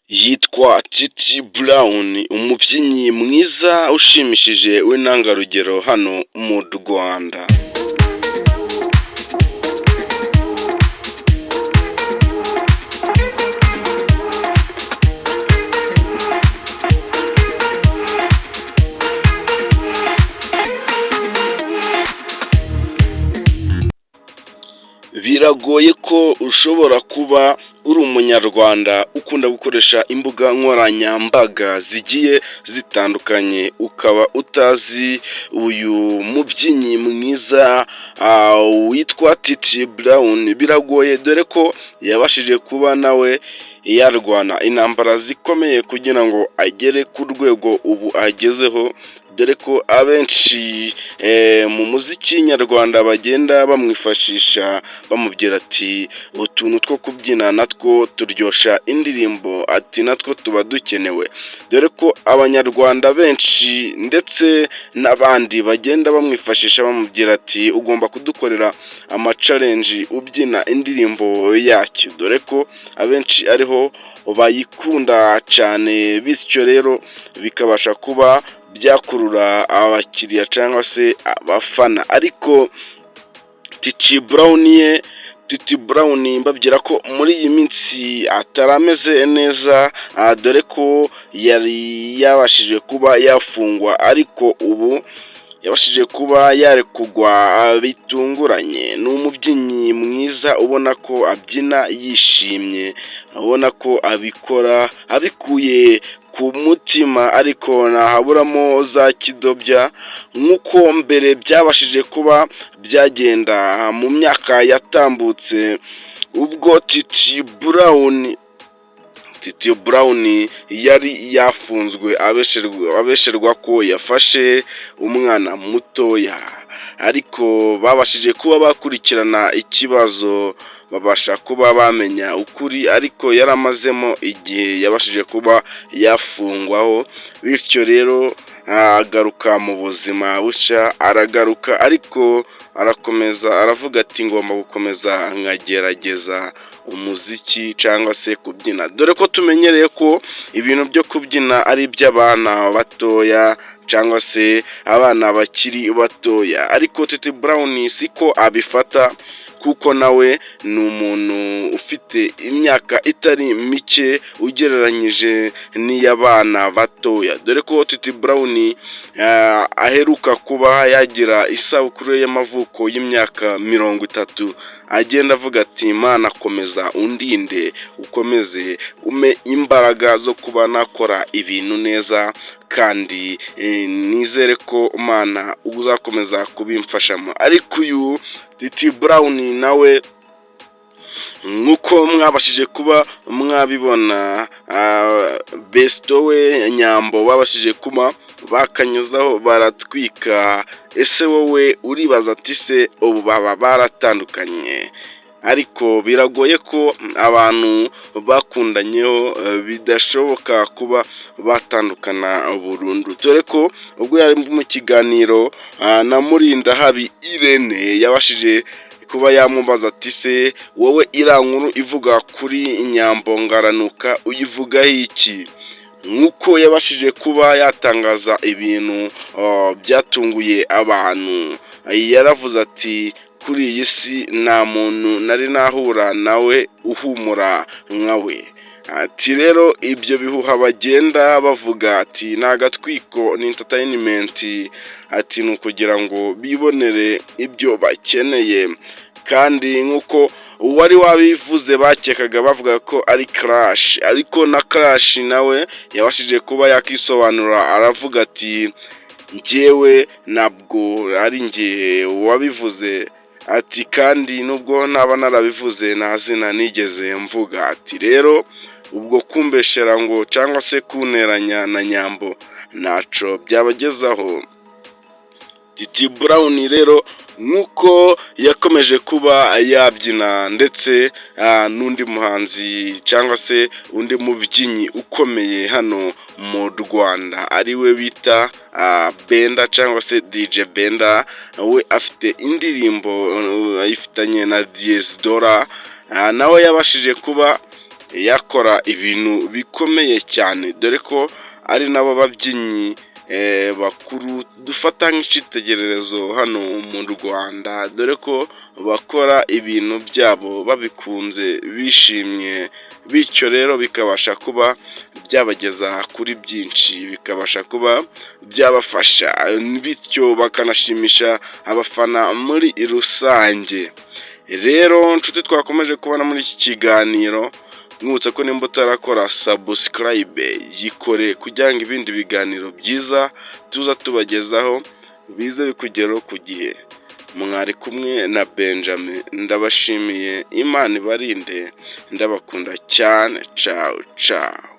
Yitwa Titi Brown, umubyinnyi mwiza ushimishije w'intangarugero hano mu Rwanda. Biragoye ko ushobora kuba uri Umunyarwanda ukunda gukoresha imbuga nkoranyambaga zigiye zitandukanye, ukaba utazi uyu mubyinnyi mwiza witwa Titi Brown, biragoye dore ko yabashije kuba nawe yarwana intambara zikomeye kugira ngo agere ku rwego ubu agezeho, dore ko abenshi mu muziki nyarwanda bagenda bamwifashisha bamubwira ati utuntu two kubyina natwo turyoshya indirimbo, ati natwo tuba dukenewe, dore ko Abanyarwanda benshi ndetse n'abandi bagenda bamwifashisha bamubwira ati ugomba kudukorera ama challenge ubyina indirimbo yacyo, dore ko abenshi ariho bayikunda cyane, bityo rero bikabasha kuba byakurura abakiriya cyangwa se abafana. Ariko Titi Brown ye, Titi Brown mbabwira ko muri iyi minsi atari ameze neza, dore ko yari yabashije kuba yafungwa, ariko ubu yabashije kuba yarekurwa bitunguranye. Ni umubyinnyi mwiza ubona ko abyina yishimye, ubona ko abikora abikuye ku mutima, ariko ntahaburamo za kidobya nk'uko mbere byabashije kuba byagenda mu myaka yatambutse, ubwo Titi Brown yari yafunzwe abesherwa ko yafashe umwana mutoya, ariko babashije kuba bakurikirana ikibazo, babasha kuba bamenya ukuri, ariko yari amazemo igihe yabashije kuba yafungwaho, bityo rero agaruka mu buzima bushya, aragaruka ariko arakomeza aravuga ati ngomba gukomeza nkagerageza umuziki cyangwa se kubyina, dore ko tumenyereye ko ibintu byo kubyina ari iby'abana batoya cyangwa se abana bakiri batoya, ariko Titi Brown siko abifata kuko nawe ni umuntu ufite imyaka itari mike ugereranyije n'iy'abana batoya, dore ko Titi Brown aheruka kuba yagira isabukuru ye y'amavuko y'imyaka 30, agenda avuga ati Imana komeza undinde, ukomeze umpe imbaraga zo kuba nakora ibintu neza kandi nizere ko Imana uzakomeza kubimfashamo. Ariko uyu Titi Brown nawe nk'uko mwabashije kuba mwabibona, besto we Nyambo babashije kuba bakanyuzaho baratwika. Ese wowe uribaza ati se ubu baba baratandukanye? Ariko biragoye ko abantu bakundanyeho bidashoboka kuba batandukana burundu, dore ko ubwo yari mu kiganiro na Murindahabi Irene yabashije kuba yamubaza ati se wowe iriya nkuru ivuga kuri Nyambo Ngaranuka uyivugaho iki? Nk'uko yabashije kuba yatangaza ibintu byatunguye abantu, yaravuze ati kuri iyi si nta muntu nari nahura nawe uhumura nkawe. Ati rero ibyo bihuha bagenda bavuga ati ni agatwiko, ni entertainment, ati ni ukugira ngo bibonere ibyo bakeneye, kandi nk'uko uwari wabivuze bakekaga bavuga ko ari Crash, ariko na Crash nawe yabashije kuba yakisobanura aravuga ati njyewe ntabwo ari njye wabivuze, ati kandi nubwo naba narabivuze nta zina nigeze mvuga, ati rero ubwo kumbeshera ngo cyangwa se kunteranya na Nyambo ntaco byabagezaho. Titi Brown rero nk'uko yakomeje kuba yabyina ndetse n'undi muhanzi cyangwa se undi mubyinnyi ukomeye hano mu Rwanda ariwe bita Benda cyangwa se DJ Benda, we afite indirimbo ayifitanye na Diez Dola, nawe yabashije kuba yakora ibintu bikomeye cyane, dore ko ari nabo babyinnyi bakuru dufata nk'icyitegererezo hano mu Rwanda, dore ko bakora ibintu byabo babikunze, bishimye, bityo rero bikabasha kuba byabageza kuri byinshi, bikabasha kuba byabafasha, bityo bakanashimisha abafana muri rusange. Rero nshuti twakomeje kubona muri iki kiganiro, mwibutsa ko nimba utarakora subscribe, yikore kugira ngo ibindi biganiro byiza tuza tubagezaho bize bikugeraho ku gihe. Mwari kumwe na Benjamin, ndabashimiye, Imana ibarinde, ndabakunda cyane, cawu cawu.